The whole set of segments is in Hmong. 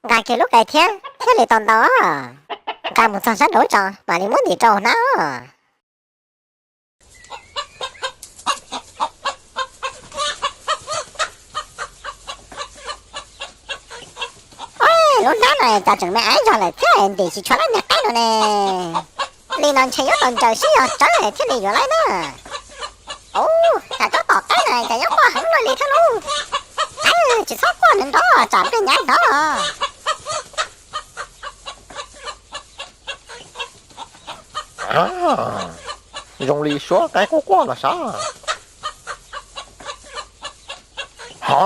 Nqa kiag lub qe thiab thiaj li tau ntau. Nqa mus txog sab nraud tso mam li muab ntim rau hnab. Lub hnab no cas tseem me aiv zog lawm thiab ntim tsis tshua lab nyuag qaib no ne. Li no ntshe yuav tau ntsaws sib yog tsawv thiaj li yuav laib na. Ub, cas tsob tom qaib no cas yuav quaj heev luaj li thiab lauj. Qaib, tsis txhob quaj nrov tsam nplej nyav hnov. Zoo li suab qaib quaj quaj los sav. Ha,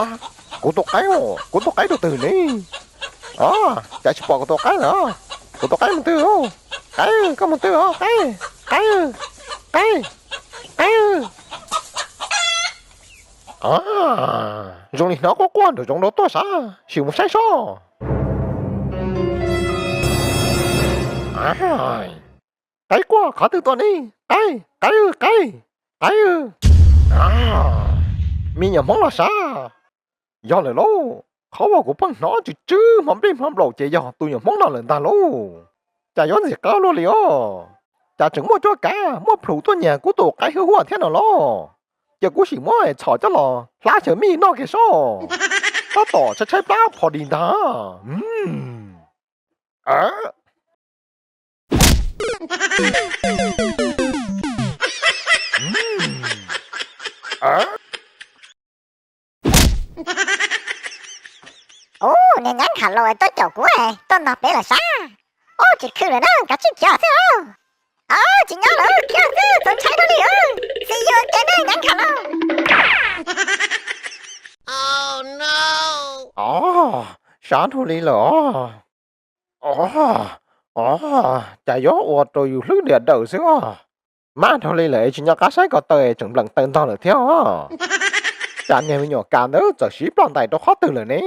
kuv tus qaib, kuv tus qaib rau twg ne? Cas tsis pom kuv tus qaib lawm? Kuv tus qaib mus twg? Qaib, koj mus twg os qaib? Qaib, qaib, qaib. Zoo li hnov quaj quaj nraum zoov nraud tuaj sav, sim mus saib sob. Qaib quaj qhov twg tuaj ne? Qaib, qaib, qaib, qaib. Me nyuam hmoob los sav. Yog lawm lauj, qhov uas kuv pheej hnov tsw tsw hmo nplij hmo nplaum ces yog tus nyuam hmoob no lawm ntag lauj. Cas yuav ntxim qab luaj li os. Cas tseem muaj cuab kav muaj plhus tuaj nyiag kuv tus qaib hwj huaj thiab no los? Ces kuv sim muab txhom coj los hlab xyaw mij noj kiag sob. Tab tom tshaib tshaib plab pho di ntag. Ub, niag nyab nkhav laus tuaj caum kuv, tuaj ntog pem lawm sav. Ub, tsis khw lawm na, kav tsij khiav xwb os. Tsis nyob lawm, khiav xwb, txaus ntshai dhau li. See you again, nyab nkhav laus. Os, sab dhau li lawm os. Os, os, cas yuav ua rau yus hlwb diam dawm xwb os. Mab dhau li lawm es tsis nco qab saib ko taw es tseem npleem taw ntog lawm thiab os. Cas niag me nyuam kav ntawd txawm siv ploj ntais rau qhov twg lawm ne?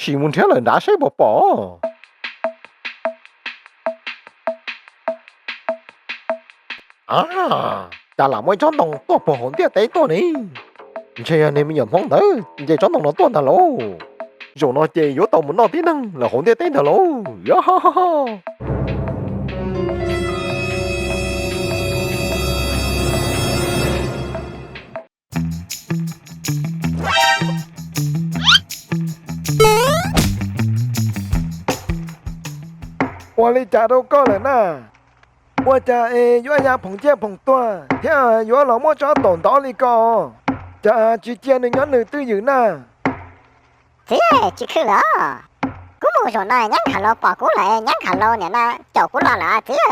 Sim mus nrhiav lawm nrad seb puas pom. Cas lam muaj ib tsob ntoo tuaj puag hauv ntiaj teb tuaj ne? Ntshe yog niag me nyuam hmoob ntawd nce tsob ntoo no tuaj ntag lauj. Zaum no ces yuav tau mus noj tib neeg lawm hauv ntiaj teb ntag lauj. Ua li cas rau koj lawm na? Ua cas es yuav ya phoom ciaj phoom tuag thiab yuav los muab tsob taum ntov li ko? Cas tsis cia nws nyob nws twj ywm na? Txiv, tsis khw lawm. Kuv mus zaum no nyab nkhav laus pom kuv lawm, nyab nkhav laus nim no caum kuv los lawm txiv.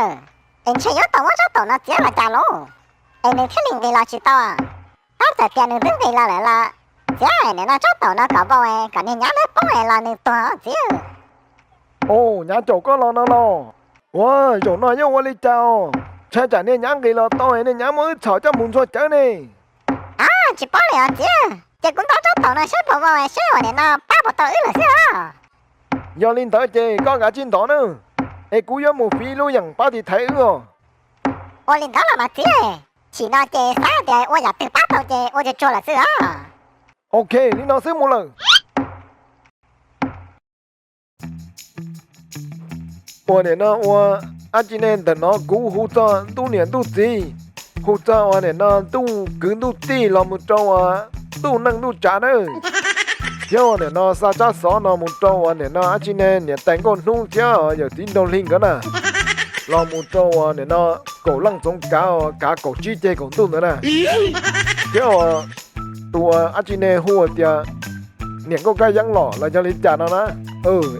Es ntshe yuav tau muab tsob taum no txiav los cas lauj? Es nws thiaj li nqis los tsis tau. Tab txawm tias nws twb nqis los lawm los txiav nim no tsob taum no kom vau kom niag nyab ntawd poob los nws tuag txiv. Ua, nyab caum koj los no los? Ua, zaum no yeej ua li cas os? Ntshai tsam niag nyab nqis los tau niag nyab muab wb txhom coj mus ntxhua cawv ne. Tsis paub li os txiv, ces kuv ntov tsob taum no saib puas vau seb ua nim no pab puas tau wb lawm xwb os. Yog li ntawd ces koj kav tsij ntov nawb, es kuv yuav mus fiv lub yeem pab tiv thaiv wb os. Ua li ntawd los mas txiv, chim no ces xav tias ua yam twg pab tau ces ua tsuag tsuag lawm xwb os. Ok, li no xwb mus lawm. Ua nim no ua, ab tsi ne, ntawm no kuv hu txog ntuj niam ntuj txiv, hu txog ua nim no ntuj kwv ntuj tij los mus rau ua ntuj neej ntuj tsav nawb. Thiab ua nim no xa tsab xov no mus rau ua nim no ab tsi ne, niam tais nkauj hnub thiab yawm txiv nraug hli nkawd na, los mus rau ua nim no kaum leej txoov kav, kav kaum tsib ceg kaum ntuj ntawd na. Thiab ua tus ua ab tsi ne hu tias niam nkauj kab yeeb los los yog li cas no na,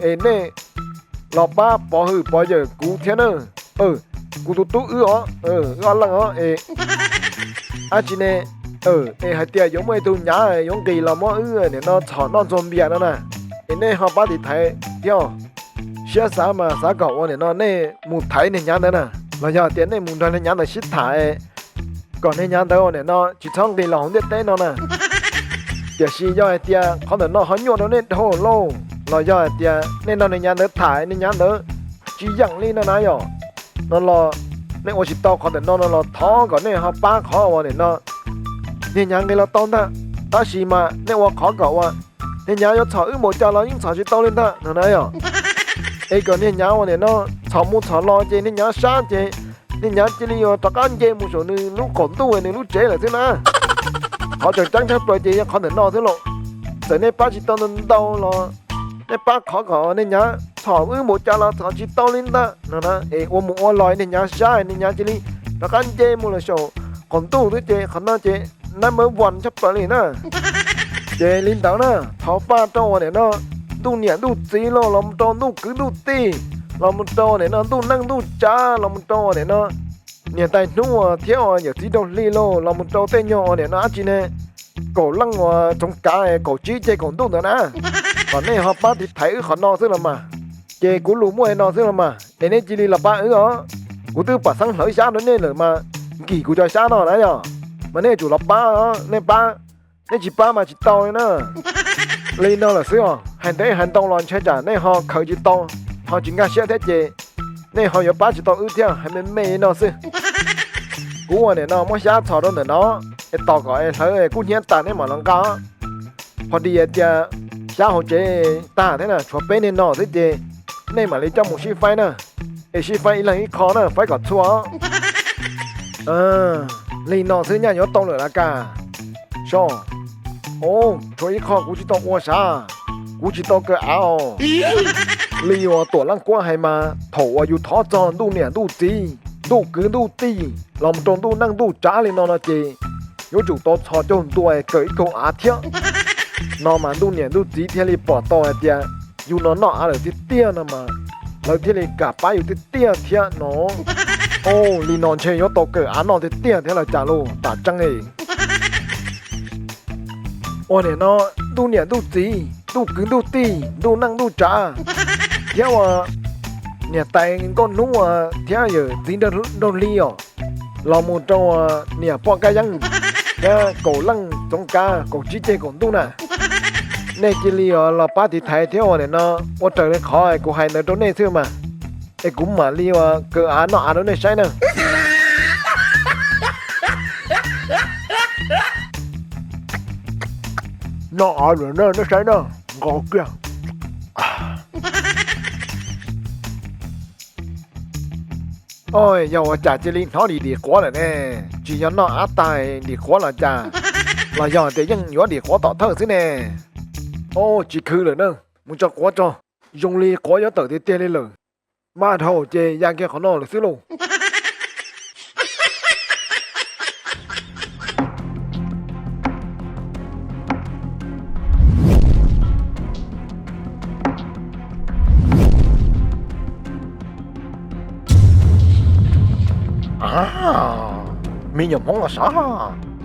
es nej los pab pov hwm pov yawm kuv thiab na. Kuv tus tub wb os, wb ob leeg os es, ab tsi ne, es hais tias yuav muaj ib tug nyav yuav nqis los muab wb nim no txhom noj ntxuag npias no na, es nej ho pab tiv thaiv thiab. Siab xav mas xav kom ua nim no nej mus thaiv niag nyav ntawd na, los yog tias nej mus nrog niag nyav ntawd sib tham kom niag nyav ntawd ua nim no tsis txhob nqis los hauv ntiaj teb no na. Tiam sis yog hais tias qhov ntawm no ho nyuaj rau nej dhau lauj, los yog hais tias nej nrog niag nyav ntawd tham niag nyav ntawd tsis yeem li no na yom, no los nej ua tsis tau qhov ntawm no no los thov kom nej ho pab qhov ua nim no niag nyav nqis los tau ntag. Tab sis mas nej ua qhov kom ua Niag nyav yuav txhom wb npaum cas los yeej txhom tsis tau li ntag no na yom. Es kom niag nyav ua niam no txhom mus txhom los ces niag nyav sab ces niag nyav cia li yuav rov qab nce mus saum nws lub qaum ntuj nws lub tsev lawm xwb na. Qhov tseem ceeb tshaj plaws ces yog qhov ntawm no xwb los. Txawm nej pab tsis tau ntau ntau los nej pab qhov kom niag nyav txhom wb npaum cas los txhom tsis tau li ntag no na. Es ua mus ua los niag nyav sab niag nyav cia li rov qab nce mus lawm saum qaum ntuj xwb ces qhov no ces nab mab vas tshaj plaws li na. Ces li ntawd na, thov pab rau ua niam no ntuj niam ntuj txiv los los mus rau ntuj kwv ntuj tij, los mus rau ua niam no ntuj neej ntuj tsav, los mus rau ua niam no niam tais hnub thiab ua yawm txiv rau hli los los mus rau tej nyuag ua niam no dab tsi ne, kaum leej uas txoov kav kaum tsib ceg kaum ntuj ntawd na, kom nej ho pab tiv thaiv wb qhov no xwb los mas. Ces kuv lus muaj li no xwb los mas es nej cia li los pab wb os. Kuv twb pom xeeb hlawv xyab rau nej lawm mas, nkim kuv cov xyab no na yom, mas nej yuav tsum los pab os, nej pab, nej tsis pab mas tsis tau li na. Li no lawm xwb os, hais ntev hais ntau los ntshai tsam nej ho khaws tsis tau, ho tsis nkag siab thiab ces nej ho yuav pab tsis tau wb thiab, hais me me li no xwb. Kuv ua niam no muab xyab txhos rau ntawm no, es tos kom es hlawv kuj hnyiab tas nej mam los nqa. Ho di tias xyab hauv tsev tag thiab na, tshuav peb niag no xwb ces nej mam li coj mus sib faib na, es sib faib ib leeg ib qho na, faib kom txhua. Li no xwb nyaj yuav tau lawm las kas. So, tshuav ib qho kuv tsis tau ua sav, kuv tsis tau kaw av os. Li uas Tuam Leej Kuab hais mas thaum uas yus thov txog ntuj niam ntuj txiv, ntuj kwv ntuj tij, los mus rau ntuj neej ntuj tsav li no no ces yuav tsum tau txhos caug ntua kaw ib kaug av thiab. No mas ntuj niam ntuj txiv thiaj li pom tau hais tias yus no noj av lawm tiag tiag no mas lawv thiaj li kam pab yus tiag tiag thiab no. Li no ntshe yuav tau kaw av noj tiag tiag thiab los cas lauj, tam tseeb li. Ua niam no ntuj niam ntuj txiv, ntuj kwv ntuj tij, ntuj neej ntuj tsav, thiab ua niam tais nkauj hnub thiab yawm txiv nraug hli os, los mus rau niam poj kab yeeb thiab kaum leej txoov kav kaum tsib ceg kaum ntuj na. Nej cia li los pab tiv thaiv thiab ua niam no ua raws li qhov kuv hais ntawd rau nej xwb mas. Es kuv mam li ua kaw av noj av rau nej saib na. Noj av lawm na, nej saib na, nqos kiag. Yog ua cas cia li hnov dim dim quav lawm ne? Tsis yog noj av tag dim quav los cas? Los yog tias yeej yuav dim quav tom thawj xwb ne? Tsis khwv lawm na, mus tso quav tso. Zoo li quav yuav tawm tiag tiag li lawm. Maj dhau ces ya kiag qhov no lawm xwb lauj. Me nyuam Hmoob los sav,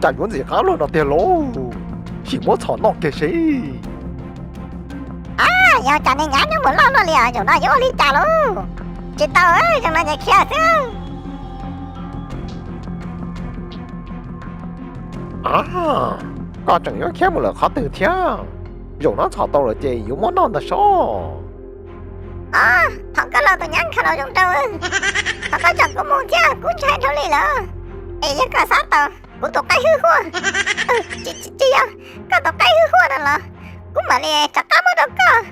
cas yuav ntxim qab luaj no tiag lauj? Sim muab txhom noj kiag seb. Yog cas niag nyav nyob mus loj luaj li os, zaum no yuav ua li cas lauj? Tsis tau, zaum no ces khiav xwb. Koj tseem yuav khiav mus lawm qhov twg thiab? Zaum no txhom tau lawm ces yuav muab noj ntag sob. Thov koj los tus nyab nkhav laus zoo nraug, thov koj tsom kuv mus thiab, kuv ntshai dhau li lawm. Es yog koj xav tau kuv tus qaib hwj huaj, tsis yog, koj tus qaib hwj huaj no los kuv mam li rov qab muab rau koj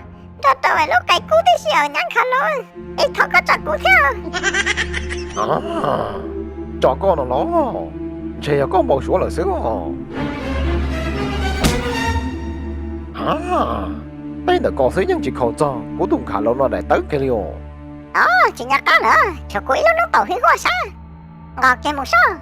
nrog rau lub qe kub tib si os nyab nkhav laus. Es thov koj tsom kuv thiab. Tsom koj no los? Ntshe yog koj npau suav lawm xwb os. Teb ntawm ko xwb yeej tsis khaus txog kuv tus nkhav laus no daim tawv kiag li os. Tsis nco qab lawm, tshuav kuv ib lub noob qaum hwj huaj sab, nqos kiag mus sob.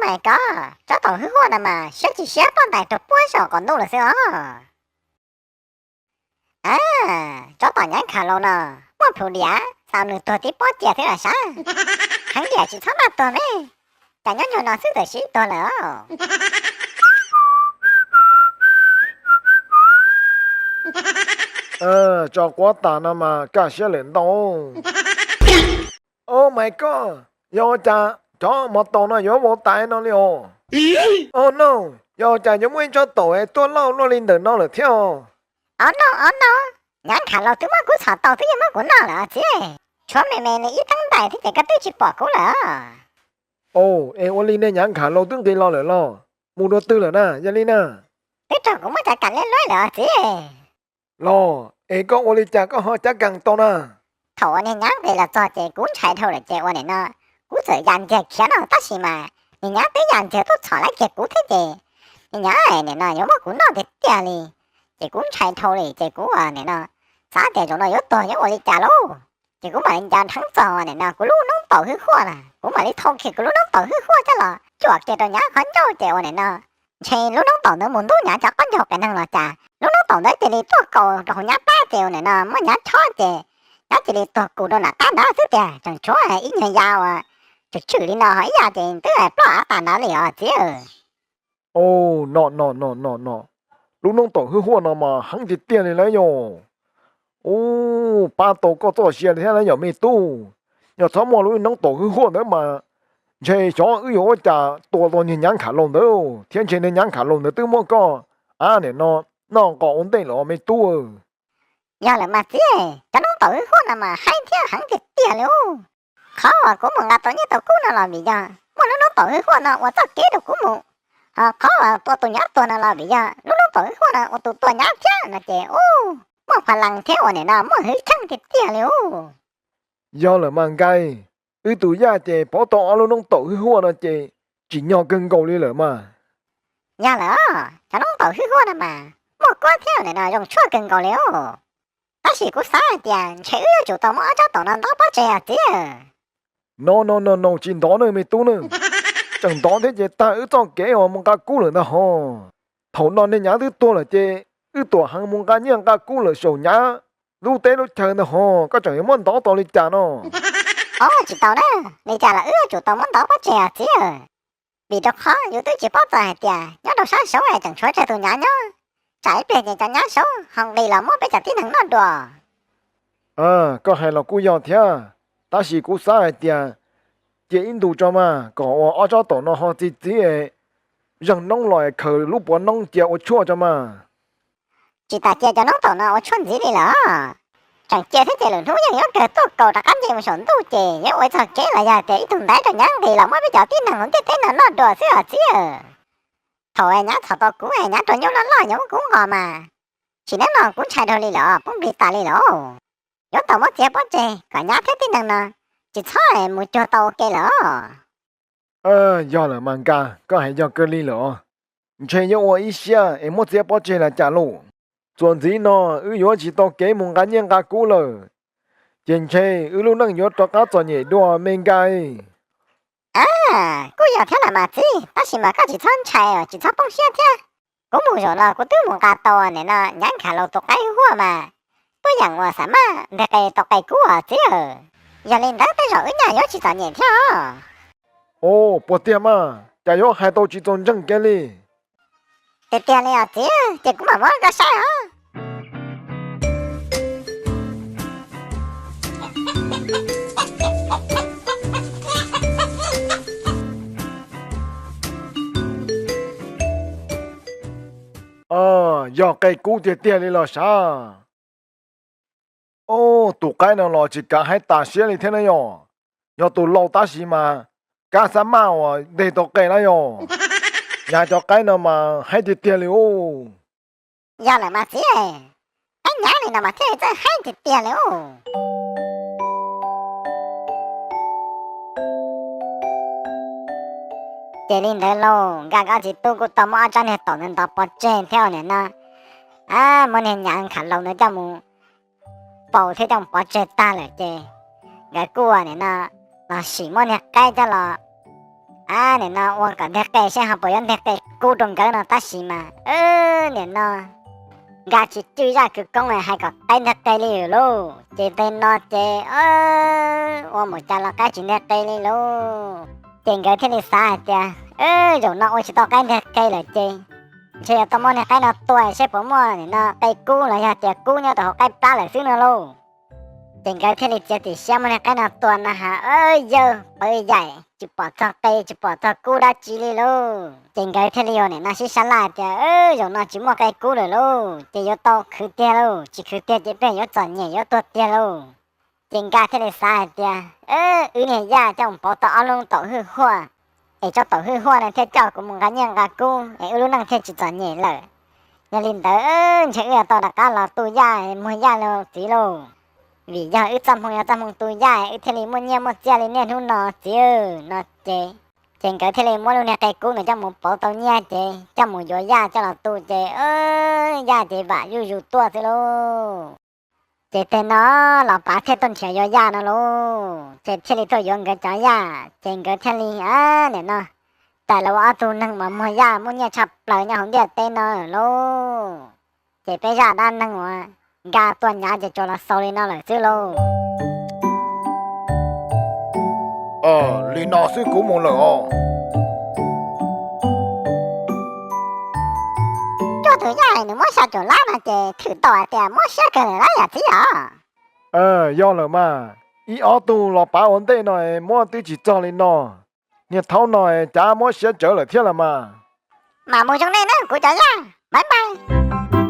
Mas koj, tsob taum hwj huaj no mas siab tsis siab ploj ntais rau puag saum qaum ntuj lawm xwb os. Tsob taum nyav nkhav laus no muaj plhus diam, xav nws tuag tib pob cia thiab los sav. Heev diam tsis txhob maj tuag me, cas nyob nyuag no xwb tam sim tuag lawm os. Tso quav tas no mas kaj siab lawm ntau. Oh my god, yog ua cas cov mos taus no yuav vau tas no li os? Oh no, yog ua cas yuav muaj ib tsob taum es tuaj loj luaj li ntawm no lawm thiab os? Oh no, oh no, nyav nkhav laus twb muab kuv txhom tau twb yeej muab kuv noj lawm os txiv. Tshuav me me li ib teeb ntais thiab ces koj twb tsis pom kuv lawm. Es ua li nej nyav nkhav laus twb nqis los lawm los? Mus dua twg lawm na, yog li na? Twb raug kuv muab cov kam liab luab lawm os txiv. Los es koj ua li cas koj ho cab kam tau na? Thaum uas niag nyav nqis los txog ces kuv ntshai dhau lawm ces ua nim no kuv txawm ya ntiag khiav no tab sis mas niag nyav twb ya ntiag tuaj txhom lawv kiag kuv thiab ces niag nyav nim no yuav muab kuv noj tiag tiag li. Ces kuv ntshai dhau li ces kuv ua nim no xav tias zaum no yuav tuag yuav ua li cas lauj. Ces kuv mam li ncav nrheev txog ua nim no kuv lub noob taum hwj huaj na, kuv mam li thau kiag kuv lub noob taum hwj huaj coj los cuam kiag rau nyav qhov ncauj ces ua nim no ntshe lub noob taum ntawd mus ntub nyav cov qaub ncaug qias neeg los cas lub noob taum ntawd cia li tuaj kaus rau hauv nyav plab ces ua nim no muab nyav chob ces nyav cia li tuag kus rau nram qab ntawd xwb tiag. Tseem tshuav ib nyuag ya uas tswm tswm li no ho ib ya ces twb ploj av tas ntawd li os txiv. No no no no no, lub noob taum hwj huaj no mas heev tiag tiag li lawm yog. Ub, pab tau koj txoj sia li thiab yog me tub. Yog txhob muaj lub noob taum hwj huaj ntawd mas ntshe xyov wb yuav ua cas tua tau niag nyav nkhav laus ntawd thiab ntshe niag nyav nkhav laus ntawd twb muab koj ab nim no noj nqos ua ntej lawm me tub. Yog lawm mas txiv, cov noob taum hwj huaj no mas heev thiab heev tiag tiag li ub. Qhov uas kuv mus nqa tau nyiaj tau kub no los vim yog muaj lub noob taum hwj huaj no ua txoj kev rau kuv mus, ho qhov uas tua tus nyav tuag no los vim yog lub noob taum hwj huaj no ua tus tua nyav thiab no ces ub, muaj pha lees thiab ua nim no muaj hwv cheej tiag tiag li ub. Yog lawm mas nkais, wb tus yaj ces pov tau ob lub noob taum hwj huaj no ces tsim nyog kawg nkaus li lawm mas. Yog lawm, cov noob taum hwj huaj no mas muaj kuab thiab ua nim no zoo tshuaj kawg nkaus li ub. Tab sis kuv xav hais tias ntshe wb yuav tsum tau muab ob tsob taum no ntov pov tseg os txiv. No no no no, tsis ntov nawb me tub nawb. Tseem ntov thiab ces tag wb txoj kev uas mus nqa kub lawm ntag hos. Thaum no niag nyav twb tuag lawm ces wb tuam heev mus nqa nyiaj nqa kub lawm saum nyav lub teb lub chaw ntag hos, koj tseem yuav muab ntov tau li cas no? Ob, tsis tau na, li cas los wb yuav tsum tau muab ntov pov tseg os txiv. Vim rau qhov yus twb tsis paub txog hais tias nyob rau sab saud es tseem tshuav tsawg tus nyav nyob, tsam ib pliag ces cov nyav saud ho nqis los muab peb cov tib neeg noj dua. Koj hais los kuj yog thiab, tab sis kuv xav hais tias cia ib ntus tso mas kom uas ob tsob taum no ho txi txiv es zeeg noob los es khaws lub puav noob cia ua tshuaj tso mas. Tsis tas cia cov noob taum no ua tshuaj ntxiv li lawm, tseem cia thiab ces lwm hnub yeej yuav kawg tuaj kaus rov qab nce mus saum ntuj ces yuav ua txog kev los yog tias ib tug ntaiv rau nyav nqis los muab peb cov tib neeg hauv ntiaj teb no noj dua xwb os txiv. Thaum nyav txhom tau kuv es nyav rau nyuj loj loj yuav muab kuv nqos mas, tsis neb no kuv ntshai dhau li lawm, poob nqis tas li lawm. Yuav tau muab txiav pov tseg kom nyav thiab tib neeg no tsis txhob mus cuag tau ua ke lawm. Yog lawm mas nkais, koj hais yog kawg li lawm os. Ntshe yuav ua ib siab es muab txiav pov tseg los cas lauj. Txuas ntxiv no wb yuav tsis tau kev mus nqa nyiaj nqa kub lawm, ces ntshe wb lub neej yuav rov qab txom nyem dua me nkais. Kuj yog thiab los mas txiv, tab sis mas koj tsis txhob ntshai, tsis txhob poob siab thiab. Kuv mus zaum no kuv twb mus nqa tau nim no nyav nkhav laus tus qaib huaj mas, puab yeem uas xav maj nteg qe tau qe kub os txiv. Yog li ntawd tej zaum wb nyaj yuav tsis txom nyem thiab os. Puas tiag mas, cas yuav hais tau tsis txaus ntseeg kiag li. Tiag tiag li os txiv, ces kuv mam muab rau koj saib os. Yog qe kub tiag tiag li los sav. Tus qaib no los tsis kav hais tas siab li thiab na yog. Yog tus laus tab sis mas kab xab maj uas nteg tau qe na yog. Nyav cov qaib no mas haib tiag tiag li ub. Yog lawm mas txiv, qaib nyav li no mas thiaj li txawj haib tiag tiag li ub. Ces li ntawd lauj, nkaj nkaj txiv tub kuj tau muab ob tsob niag taum ntawd ntov pov tseg thiab ua nim no, muab niag nyav nkhav laus ntawd coj mus paus thiab coj mus pov tseg tag lawm ces nkawd kuj ua nim no los sim muab niag qaib coj los Ab, nim no ua kom nteg qe seb ho puas yuav nteg qe kub rau nkawd no tab sis mas, nim no Nkaj tsis cwj zaj kwv koob hais kom qaib nteg qe li lawm lauj. Ces tes no ces ua mus cas los qaib tsis nteg qe li lauj. Ces nkawd thiaj li xav hais tias, Zaum no ua tsis tau qaib nteg qe lawm ces ntshe yuav tau muab niag qaib no tua seb puas muaj nim no qe kub los yog tias kub nyob rau hauv qaib plab lawm xwb no lauj. Ces nkawd thiaj li txiav txim siab muab niag qaib no tua no has, yawg pawv yaim tsis pom txog qe tsis pom txog kub dab tsi li lauj. Ces nkawd thiaj li ua nim no sib sab laj tias, Zaum no tsis muaj qe kub lawm lauj, ces yuav tau khwv tiag lauj, tsis khwv tiag ces peb yuav txom nyem yuav tuag tiag lauj. Ces Nkaj thiaj li xav hais tias, Wb niag Yaj coj mus pauv tau ob lub taum hwj huaj, es tso taum hwj huaj no thiaj coj kuv mus nqa nyiaj nqa kub es wb lub neej thiaj tsis txom nyem lawm. Yog li ntawd ntshe wb yuav tau rov qab los tu Yaj muag Yaj lauj txiv lauj, vim yog wb txoj hmoo yog txoj hmoo tu Yaj wb thiaj li muaj nyiaj muaj txiaj li niaj hnub no txiv no ces. Ces nkawd thiaj li muab lub niag qe kub ntawd coj mus pauv tau nyiaj ces coj mus yuav Yaj coj los tu ces Yaj ces vam zuj zus tuaj xwb lauj. Ces tes no los Pav thiaj tuaj nrhiav yuav Yaj no lauj, ces thiaj li tuaj yuav nkawd cov Yaj ces nkawd thiaj li, nim no tais los ua ob tug neeg uas muag Yaj muaj nyiaj tshaj plaws nyob hauv ntiaj teb no lauj. Ces peb zaj dab neeg uas Nkaj tua nyav ces tsuas los xaus li no lawm xwb lauj. Li no xwb kuv mus lawm os. Cuaj tus Yaj nws muab xya caum lab no ces thwm tau hais tias muab siab kawg lawm lab yam txiv yom. Yog lawm mas, ib ob tug los Pav ua ntej no muab twb tsis txog li no, niag thaub no cav muab siab tsawv lawm thiab los mas. Mam mus zoo nej na kuv cov Yaj, bye bye.